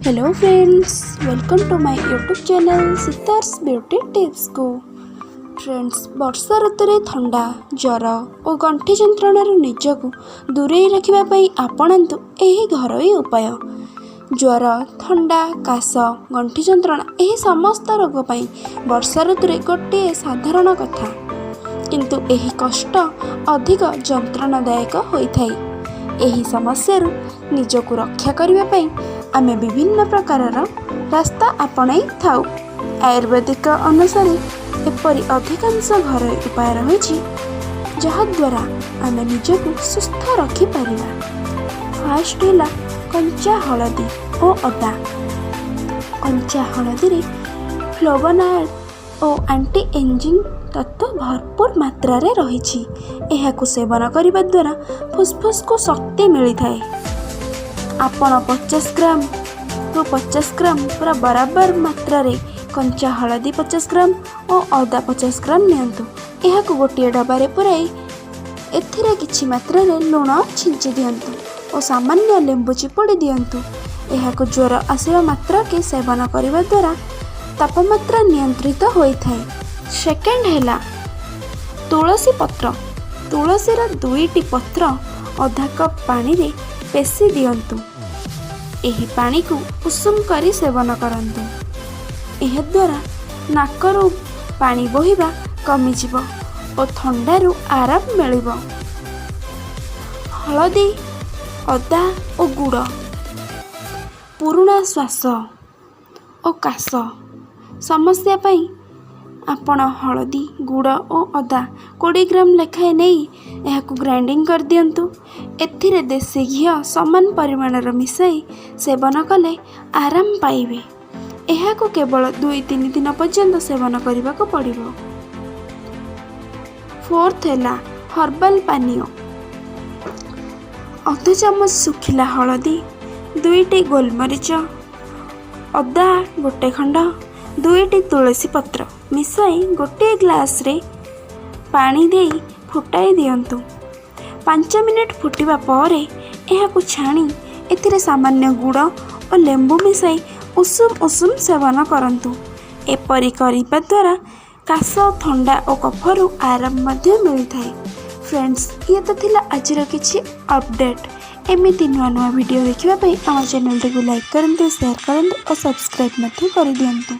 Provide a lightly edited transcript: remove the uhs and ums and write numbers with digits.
Hello friends, welcome to my YouTube channel Sitar's Beauty ଟିପ୍ସକୁ। Friends, ବର୍ଷା ଋତୁରେ ଥଣ୍ଡା, ଜ୍ୱର ଓ ଗଣ୍ଠି ଯନ୍ତ୍ରଣାରୁ ନିଜକୁ ଦୂରେଇ ରଖିବା ପାଇଁ ଆପଣାନ୍ତୁ ଏହି ଘରୋଇ ଉପାୟ। ଜ୍ୱର, ଥଣ୍ଡା, କାଶ, ଗଣ୍ଠି ଯନ୍ତ୍ରଣା, ଏହି ସମସ୍ତ ରୋଗ ପାଇଁ ବର୍ଷା ଋତୁରେ ଗୋଟିଏ ସାଧାରଣ କଥା। କିନ୍ତୁ ଏହି କଷ୍ଟ ଅଧିକ ଯନ୍ତ୍ରଣାଦାୟକ ହୋଇଥାଏ। ଏହି ସମସ୍ୟାରୁ ନିଜକୁ ରକ୍ଷା କରିବା ପାଇଁ ଆମେ ବିଭିନ୍ନ ପ୍ରକାରର ରାସ୍ତା ଆପଣେଇ ଥାଉ। ଆୟୁର୍ବେଦିକ ଅନୁସାରେ ଏପରି ଅଧିକାଂଶ ଘରୋଇ ଉପାୟ ରହିଛି, ଯାହାଦ୍ୱାରା ଆମେ ନିଜକୁ ସୁସ୍ଥ ରଖିପାରିବା। ଫାଷ୍ଟ ହେଲା କଞ୍ଚା ହଳଦୀ ଓ ଅଦା। କଞ୍ଚା ହଳଦୀରେ ଫ୍ଲେଭୋନଏଡ୍ ଓ ଆଣ୍ଟି ଏଜିଂ ତତ୍ତ୍ୱ ଭରପୁର ମାତ୍ରାରେ ରହିଛି। ଏହାକୁ ସେବନ କରିବା ଦ୍ୱାରା ଫୁସ୍ଫୁସ୍କୁ ଶକ୍ତି ମିଳିଥାଏ। ଆପଣ 50 ଗ୍ରାମରୁ 50 ଗ୍ରାମ ପୁରା ବରାବର ମାତ୍ରାରେ କଞ୍ଚା ହଳଦୀ 50 ଗ୍ରାମ ଓ ଅଦା 50 ଗ୍ରାମ ନିଅନ୍ତୁ। ଏହାକୁ ଗୋଟିଏ ଡବାରେ ପୂରାଇ ଏଥିରେ କିଛି ମାତ୍ରାରେ ଲୁଣ ଛିଞ୍ଚି ଦିଅନ୍ତୁ ଓ ସାମାନ୍ୟ ଲେମ୍ବୁ ଚିପୁଡ଼ି ଦିଅନ୍ତୁ। ଏହାକୁ ଜ୍ୱର ଆସିବା ମାତ୍ରକେ ସେବନ କରିବା ଦ୍ୱାରା ତାପମାତ୍ରା ନିୟନ୍ତ୍ରିତ ହୋଇଥାଏ। ସେକେଣ୍ଡ ହେଲା ତୁଳସୀ ପତ୍ର। ତୁଳସୀର ଦୁଇଟି ପତ୍ର ଅଧା କପ୍ ପାଣିରେ ପେଶି ଦିଅନ୍ତୁ। ଏହି ପାଣିକୁ ଉଷୁମ କରି ସେବନ କରନ୍ତୁ। ଏହାଦ୍ୱାରା ନାକରୁ ପାଣି ବୋହିବା କମିଯିବ ଓ ଥଣ୍ଡାରୁ ଆରାମ ମିଳିବ। ହଳଦୀ, ଅଦା ଓ ଗୁଡ଼। ପୁରୁଣା ଶ୍ୱାସ ଓ କାଶ ସମସ୍ୟା ପାଇଁ ଆପଣ ହଳଦୀ, ଗୁଡ଼ ଓ ଅଦା 20 ଗ୍ରାମ ଲେଖାଏଁ ନେଇ ଏହାକୁ ଗ୍ରାଇଣ୍ଡିଙ୍ଗ କରିଦିଅନ୍ତୁ। ଏଥିରେ ଦେଶୀ ଘିଅ ସମାନ ପରିମାଣର ମିଶାଇ ସେବନ କଲେ ଆରାମ ପାଇବେ। ଏହାକୁ କେବଳ 2-3 ଦିନ ପର୍ଯ୍ୟନ୍ତ ସେବନ କରିବାକୁ ପଡ଼ିବ। ଫୋର୍ଥ ହେଲା ହର୍ବାଲ ପାନୀୟ। ଅଧ ଚାମଚ ଶୁଖିଲା ହଳଦୀ, ଦୁଇଟି ଗୋଲମରିଚ, ଅଦା ଗୋଟେ ଖଣ୍ଡ, ଦୁଇଟି ତୁଳସୀ ପତ୍ର ମିଶାଇ ଗୋଟିଏ ଗ୍ଲାସରେ ପାଣି ଦେଇ ଫୁଟାଇ ଦିଅନ୍ତୁ। 5 ମିନିଟ୍ ଫୁଟିବା ପରେ ଏହାକୁ ଛାଣି ଏଥିରେ ସାମାନ୍ୟ ଗୁଡ଼ ଓ ଲେମ୍ବୁ ମିଶାଇ ଉଷୁମ ଉଷୁମ ସେବନ କରନ୍ତୁ। ଏପରି କରିବା ଦ୍ୱାରା କାଶ, ଥଣ୍ଡା ଓ କଫରୁ ଆରାମ ମଧ୍ୟ ମିଳିଥାଏ। ଫ୍ରେଣ୍ଡସ୍, ଇଏ ତ ଥିଲା ଆଜିର କିଛି ଅପଡ଼େଟ୍। ଏମିତି ନୂଆ ନୂଆ ଭିଡ଼ିଓ ଦେଖିବା ପାଇଁ ଆମ ଚ୍ୟାନେଲଟିକୁ ଲାଇକ୍ କରନ୍ତୁ, ସେୟାର କରନ୍ତୁ ଓ ସବସ୍କ୍ରାଇବ୍ ମଧ୍ୟ କରିଦିଅନ୍ତୁ।